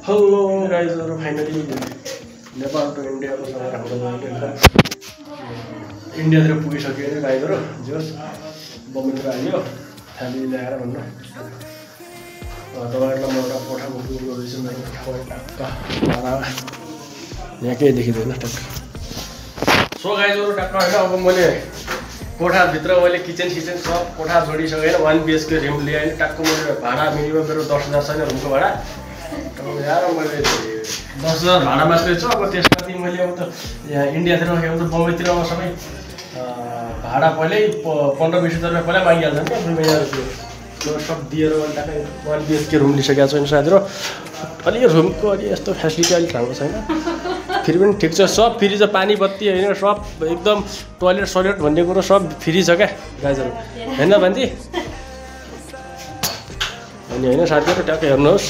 hello गाइजहरु finally Nepal to इन्डियाको समय हाम्रो एकदम इन्डियातिर पुगिसक्यो हैन गाइजहरु जोस बमितिर आयो फ्यामिली ल्याएर भन्नु तपाईहरुलाई म एउटा कोठा बुकिङ गर्दैछु मेरो यहाँ केही देखिदैन टक्क सो गाइजहरु टक्क हैन अब मैले कोठा भित्र मैले किचन सब कोठा जोडिसकेँ 1 BHK रुम ल्याएँ टक्क मैले भाडा मिनिमम मेरो 10,000 छैन रुमको भाडा यार मैले 10,000 भाडा मात्रै छ अब त्यसपछि मैले अब त यहाँ इन्डियातिर के भन्छ बम्बईतिर सबै भाडा पहिल्यै 15-20 हजार रुपैयाँ पहिल्यै मागिहाल्छन् क्या रुम यहाँ सब दिएर टक्कै 1 BHK रुम लिइसकेको छैन साथीहरु अलि रुमको अलि यस्तो फ्यासिलिटी अलिक राम्रो छैन फेरि पनि ठिक छ सब फ्री छ पानी बत्ती हैन सब एकदम टोयलेट सलेट भन्ने कुरो सब फ्री छ क्या गाइजहरु हैन भन्दी अनि हैन साथीहरु टक्क हेर्नुहोस्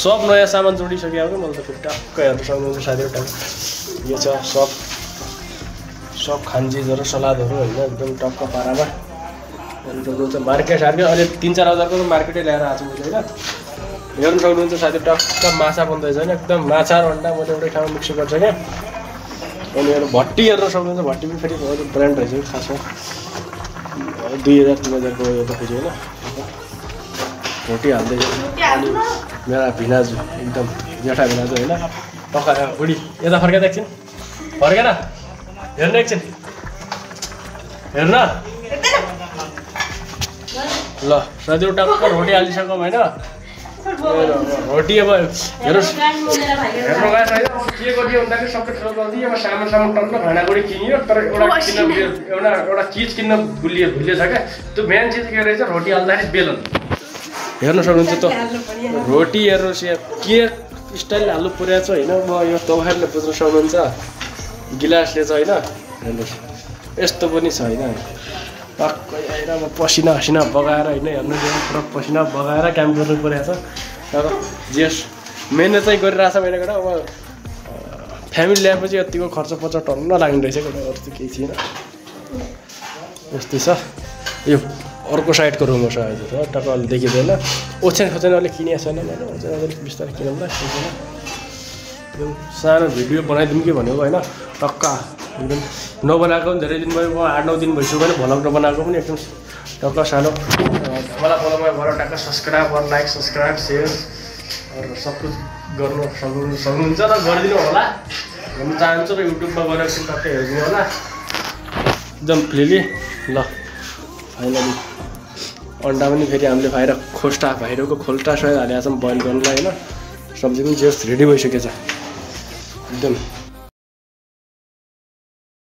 सब नयाँ सामान जोडिसक्यो अब मैले त फेरि टक्क हेर्न सक्नुहुन्छ साथीहरु टक्क यो छ सब खानचिजहरु सलादहरु हैन एकदम टक्क पारामा अनि सक्नुहुन्छ मार्केट अहिले 3-4 हजारको मार्केटै ल्याएर आएको छु मैले हैन हेर्न सक्नुहुन्छ साथीहरु टक्क माछा बन्दैछ हैन एकदम माछा र अन्डा मैले एउटै ठाउँमा मिक्स गर्छ क्या अनि यो भट्टी हेर्न सक्नुहुन्छ भट्टी पनि फेरि बहुत ब्रान्ड रहेछ खासमा 2000-3000 को यो त फेरि हैन रोटी हाल्दै अनि मेरा भिनाजु एकदम जेठा भिनाजु हैन टक्का बुढी यता फर्केर एकछिन फर्केन हेर्न एकछिन हेर्न ल साथीहरु टक्क रोटी हालिसक्यौ हैन रोटी अब हेर्नुस् हेर्नु गाइस है के गरियो भन्दाखेरि सबै ठुलो गल्ती अब सामान टन्न भाँडाकुडी किनियो तर एउटा चीज किन्न भुलियो छ क्या त्यो मेन चीज के रहेछ रोटी हाल्दाखेरि बेलन हेर्न सक्नुहुन्छ त रोटी हेर्नुहोस् यहाँ के स्टाइल हाल्नु पुर्याएको छ हैन म यो तपाईहरुले बुझ्न सक्नुहुन्छ गिलासले चाहिँ हैन हेर्नुहोस् यस्तो पनि छ हैन टक्कै आएर म पसिना बगाएर हैन हेर्नु पुरा पसिना बगाएर काम गर्नु परेको छ तर जेस मेहनत चाहिँ गरिरहेछ भनेको अब फ्यामिली ल्याएपछि यतिको खर्च पर्छ टन्न लाग्ने रहेछ अरू त केही थिएन यस्तै छ यो अर्को साइडको रुम हो सायद टक्क अलि देखिँदैन ओछ्यान खोज्यान अलि किनेको छैन मैले अलिक बिस्तारै किनौँ ल एकदम सानो भिडियो बनाइदिउँ कि भनेको होइन टक्क एकदम नबनाएको पनि धेरै दिन भयो 8-9 दिन भइसक्यो भने भ्लग नबनाएको पनि एकदम टक्क सानो मलाई फलोमा भएर टक्क सब्सक्राइब और लाइक सब्सक्राइब सेयर सब कुछ गर्न सक्नुहुन्छ र गरिदिनु होला भन्न चाहन्छु र युट्युबमा गएर एकछिन टक्कै हेरिदिनु होला एकदम फ्रिली ल फाइनली अन्डा पनि फेरि हामीले बाहिरको खोल्टा सहित हालेको छौँ बोइल गर्नलाई हैन सब्जी पनि जस्ट रेडी भइसकेछ एकदम